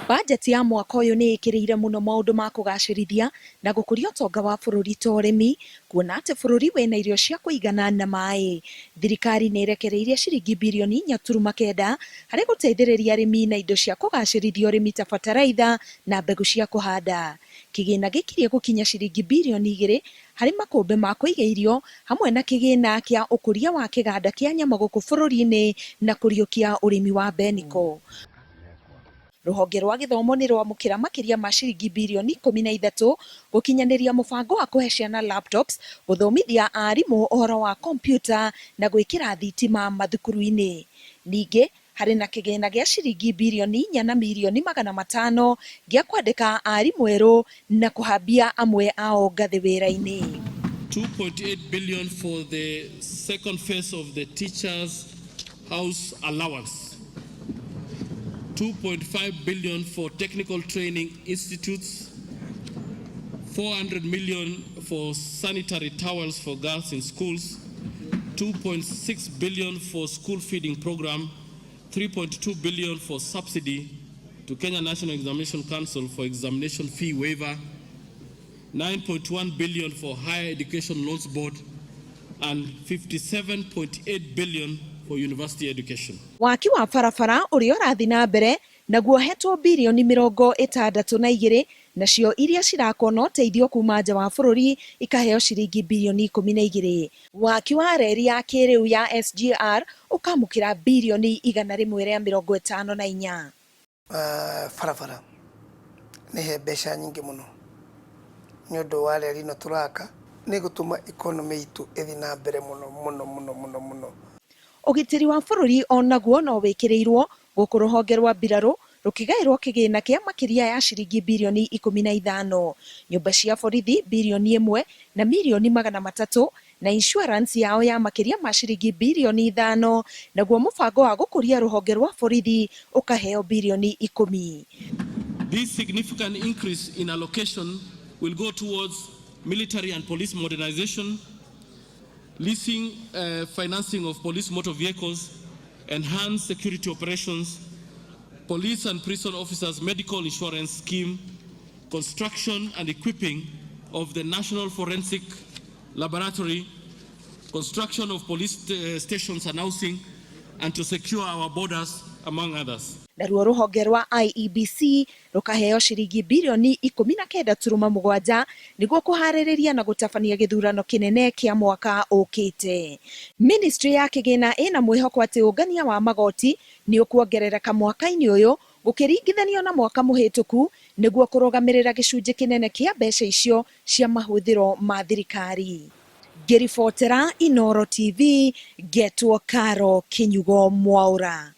Bajeti ya mwaka ũyũ nĩ ĩkĩrĩire mũno maũndũ ma kũgacĩrithia na gũkũria ũtonga wa bũrũri ta ũrĩmi, kuona atĩ bũrũri wĩna irio cia kũigana na maĩ. Thirikari nĩ ĩrekereirie ciringi birioni 4.9 harĩ gũteithĩrĩria arĩmi na indo cia kũgacĩrithia ũrĩmi ta bataraitha na mbegũ cia kũhanda. Kĩgĩna gĩkirie gũkinya ciringi birioni 2 harĩ makũmbĩ ma kũiga irio hamwe na kĩgĩna kĩa ũkũria wa kĩganda kĩa nyama gũkũ bũrũri-inĩ na kũriũkia ũrĩmi wa mbeniko. Rũhonge rwa gĩthomo nĩ rwamũkĩra makĩria ma ciringi birioni 13 gũkinyanĩria mũbango wa kũhe ciana laptops, gũthomithia arimũ ũhoro wa kompiuta na gwĩkĩra thitima mathukuru-inĩ. Ningĩ harĩ na kĩgĩna gĩa ciringi birioni 4 na mirioni 500 gĩa kwandĩka arimũ erũ na kũhambia amwe ao ngathĩ wĩra-inĩ. 2.8 billion for the second phase of the teachers' house allowance. 2.5 billion for technical training institutes. 400 million for sanitary towels for girls in schools. 2.6 billion for school feeding program. 3.2 billion for subsidy to Kenya National Examination Council for examination fee waiver. 9.1 billion for Higher Education Loans Board and 57.8 billion for university education. Waki wa barabara ũrĩa ũrathiĩ na mbere naguo hetwo birioni 62, nacio iria cirakwo na ũteithio kuma nja wa bũrũri ikaheo ciringi birioni 12. Waki wa reri ya kĩrĩu ya SGR ũkamũkĩra birioni 154. Barabara nĩ he mbeca nyingĩ mũno nĩ ũndũ wa reri ĩno tũraka, nĩ gũtũma economy itũ ĩthiĩ na mbere mũno mũno mũno mũno mũno. Ũgitĩri wa bũrũri onaguo no wĩkĩrĩirwo gũkũ rũhonge rwa mbirarũ rũkĩgaĩrwo kĩgĩna kĩa makĩria ya ciringi birioni 15, nyũmba cia borithi birioni 1 na mirioni 300 na insurance yao ya makĩria ma ciringi birioni 5, naguo mũbango wa gũkũria rũhonge rwa borithi ũkaheo birioni 10. This significant increase in allocation will go towards military and police modernization, leasing, financing of police motor vehicles, enhanced security operations, police and prison officers medical insurance scheme, construction and equipping of the National Forensic Laboratory, construction of police stations and housing, and to secure our borders, among others. Naruo rũhonge rwa IEBC rũkaheo ciringi birioni 19.7 nĩguo kũharĩrĩria na gũtabania gĩthurano kĩnene kĩa mwaka ũkĩte. Ministry ya kĩgĩna ĩna mwĩhoko atĩ ũngania wa magoti nĩ ũkuongerereka mwaka-inĩ ũyũ gũkĩringithanio na mwaka mũhĩtũku nĩguo kũrũgamĩrĩra gĩcunjĩ kĩnene kĩa mbeca icio cia mahũthĩro ma thirikari. Ngĩribotera Inooro TV, ngetwo Caro Kinyugo Mwaura.